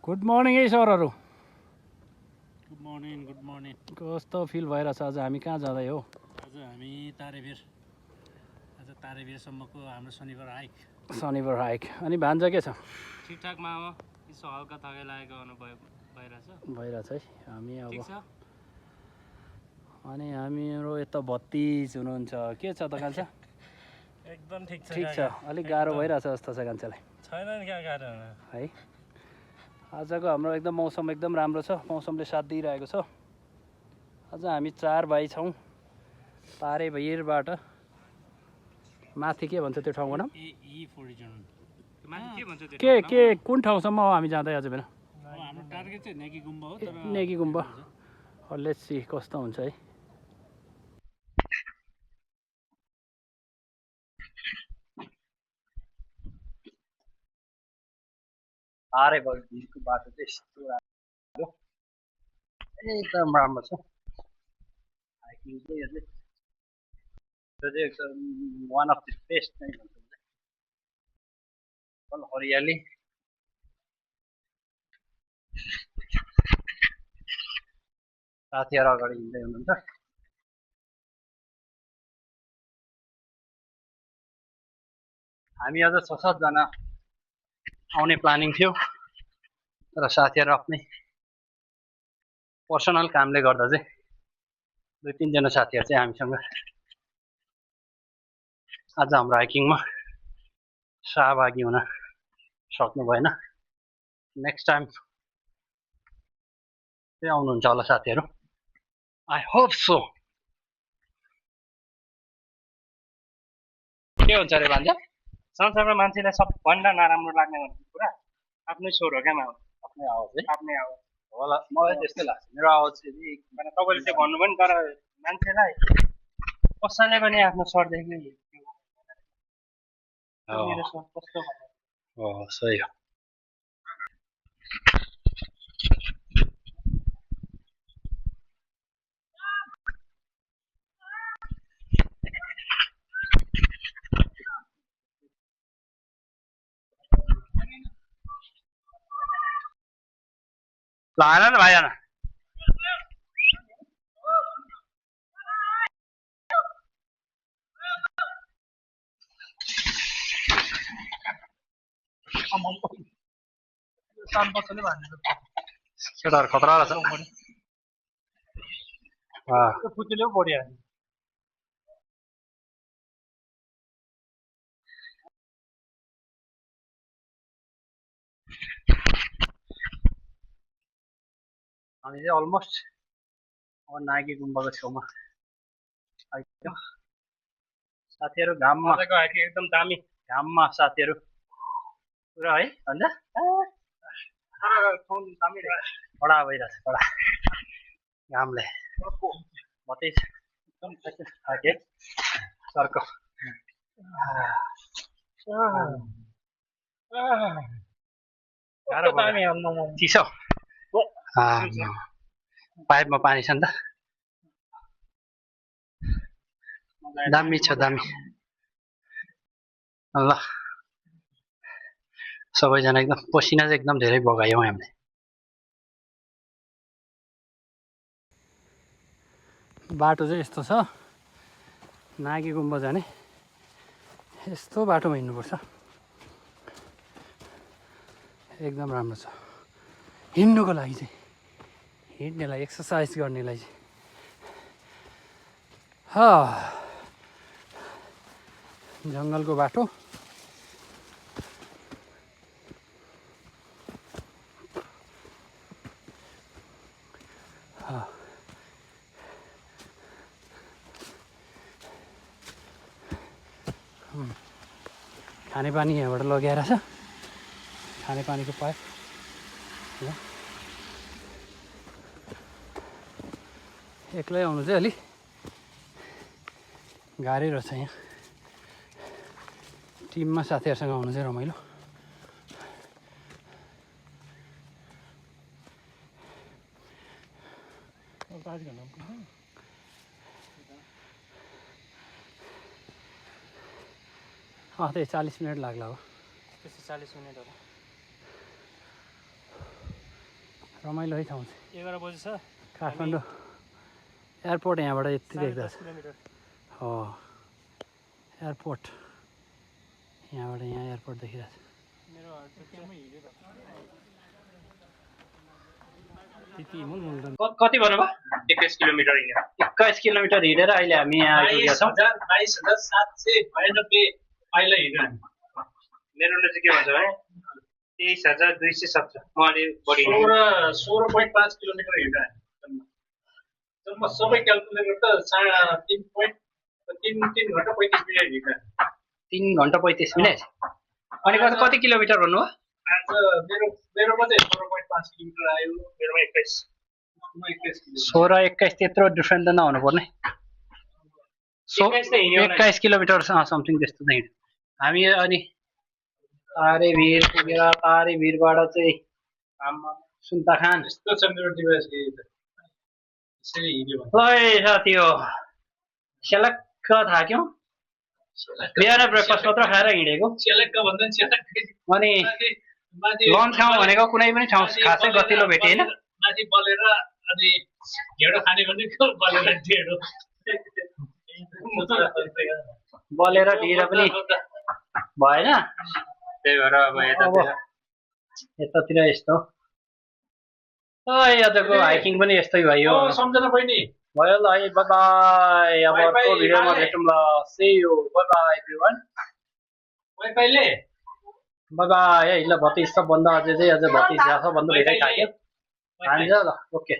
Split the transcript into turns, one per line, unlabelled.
Good morning है सरहरू।
Good morning
कस्तो फिल भइरहेछ आज हामी कहाँ जाँदै हो?
आज हामी तारेभिरसम्मको हाम्रो
शनिबार हाइक। अनि भान्जा के छ?
ठिकठाकमा हो, यसो हल्का थकाइ लागेको अनुभव
भइरहेछ है। हामी अब
ठिक छ।
अनि हाम्रो यता भतिज हुनुहुन्छ, के छ त कान्छा?
एकदम ठिक
छ। अलिक गाह्रो भइरहेछ जस्तो छ कान्छालाई।
छैन नि क्या गाह्रो
है। आजको हाम्रो एकदम मौसम एकदम राम्रो छ, मौसमले साथ दिइरहेको छ। आज हामी 4 भाइ छौँ तारेभिरबाट। माथि के भन्छ त्यो ठाउँको नाम? के कुन ठाउँसम्म हो हामी जाँदै आज बेला?
हाम्रो टार्गेट चाहिँ नेगी गुम्बा हो।
नेगी गुम्बा। लेट्स सी कस्तो हुन्छ है। तारेभिरको बाटो चाहिँ यस्तो राम्रो, एकदम राम्रो छ। हाइकिङ चाहिँ यो चाहिँ एकदम वान अफ द बेस्ट नै भन्छ। हरियाली, साथीहरू अगाडि हिँड्दै हुनुहुन्छ। हामी अझ 6-7 जना आउने प्लानिङ थियो, तर साथीहरू आफ्नै पर्सनल कामले गर्दा चाहिँ 2-3 जना साथीहरू चाहिँ हामीसँग आज हाम्रो हाइकिङमा सहभागी हुन सक्नु भएन। नेक्स्ट टाइम चाहिँ आउनुहुन्छ होला साथीहरू, आई होप सो। के हुन्छ अरे भान्जा?
संसारमा मान्छेलाई सबभन्दा नराम्रो लाग्ने भनेको कुरा आफ्नै स्वर हो क्या मामा।
आफ्नै आवाज है?
आफ्नै आवाज
होला, मलाई त्यस्तै लाग्छ। मेरो आवाज चाहिँ
तपाईँले त्यो भन्नु पनि, तर मान्छेलाई कसैले पनि आफ्नो स्वरदेखि मेरो स्वर कस्तो भन्नु।
सही हो। लाएन न भाइ, आना केटाहरू खतरा रहेछ।
पुतुले पो बढिया।
हामी चाहिँ अलमोस्ट अब नागी गुम्बाको छेउमा आइपुग्यौँ। साथीहरू घाममा
एकदम दामी।
घाममा साथीहरू पुरा है भन्छ कडा भइरहेछ, कडा घामले। भतिज थाके सर्को चिसो। पाइपमा पानी छ नि त। दामी छ, दामी। ल सबैजना एकदम पसिना चाहिँ एकदम धेरै बगायौँ हामीले। बाटो चाहिँ यस्तो छ, नागी गुम्बा जाने यस्तो बाटोमा हिँड्नुपर्छ। एकदम राम्रो छ हिँड्नुको लागि चाहिँ, हिँड्नेलाई एक्सर्साइज गर्नेलाई चाहिँ। जङ्गलको बाटो, खानेपानी यहाँबाट लगेर छ, खानेपानीको पाइप। एक्लै आउनु चाहिँ अलिक गाह्रै रहेछ। यहाँ टिममा साथीहरूसँग आउनु चाहिँ रमाइलो। त्यही 40 मिनट लाग्ला हो।
त्यसै 40 मिनट होला।
रमाइलो है ठाउँ चाहिँ
11 बजे छ
काठमाडौँ एयरपोर्ट यहाँबाट यति देख्दा
10 किलोमिटर
हो एयरपोर्ट यहाँबाट यहाँ एयरपोर्ट देखिरहेको छ
मेरो हात दुख्छ
त्यति मुलमुल
कति भन्नुभयो 21 किलोमिटर हिँड्यो
21 किलोमिटर हिँडेर अहिले हामी यहाँ आइपुगेका छौँ
22,792 अहिले हिँड्यो मेरोले चाहिँ के भन्छ भने 23,270 म अलि बढी 16.5 किलोमिटर हिँड्यो जम्मा सबै क्यालकुलेटर त 3 घन्टा 35 मिनट हिँड्यो
3 घन्टा 35 मिनट अनि कति किलोमिटर भन्नुभयो
आज मेरो मात्रै 16.5 किलोमिटर आयो मेरोमा 21
16-21 त्यत्रो डिफ्रेन्ट त नहुनु पर्ने 21 किलोमिटर समथिङ त्यस्तो चाहिँ हामी अनि तारेभिर पुगेर तारेभिरबाट चाहिँ सुन्ताखान
यस्तो छ मेरो डिभाइस यसरी हिँड्यो
ल साथी हो सेलक्क थाक्यौँ बिहान ब्रेकफास्ट मात्र खाएर हिँडेको
सेलक्क भन्दा
अनि लन्च खाउँ भनेको कुनै पनि ठाउँ खासै गतिलो भेटिएन
माथि बलेर अनि ढेँडो खाने भने बलेर ढेँडो
बलेर ढिँडो पनि भएन
त्यही भएर अब
यतातिर यस्तो आजको हाइकिङ पनि यस्तै भयो
सम्झना बहिनी
भयो ल है बाइ बाइ अब अर्को भिडियोमा भेटौँ ल see you bye bye everyone
वाइफाईले
बाइ बाइ है ल बत्ती सब बन्द अझै चाहिँ अझ बत्ती छ बन्द भइरहेको छ हान्छ ल ओके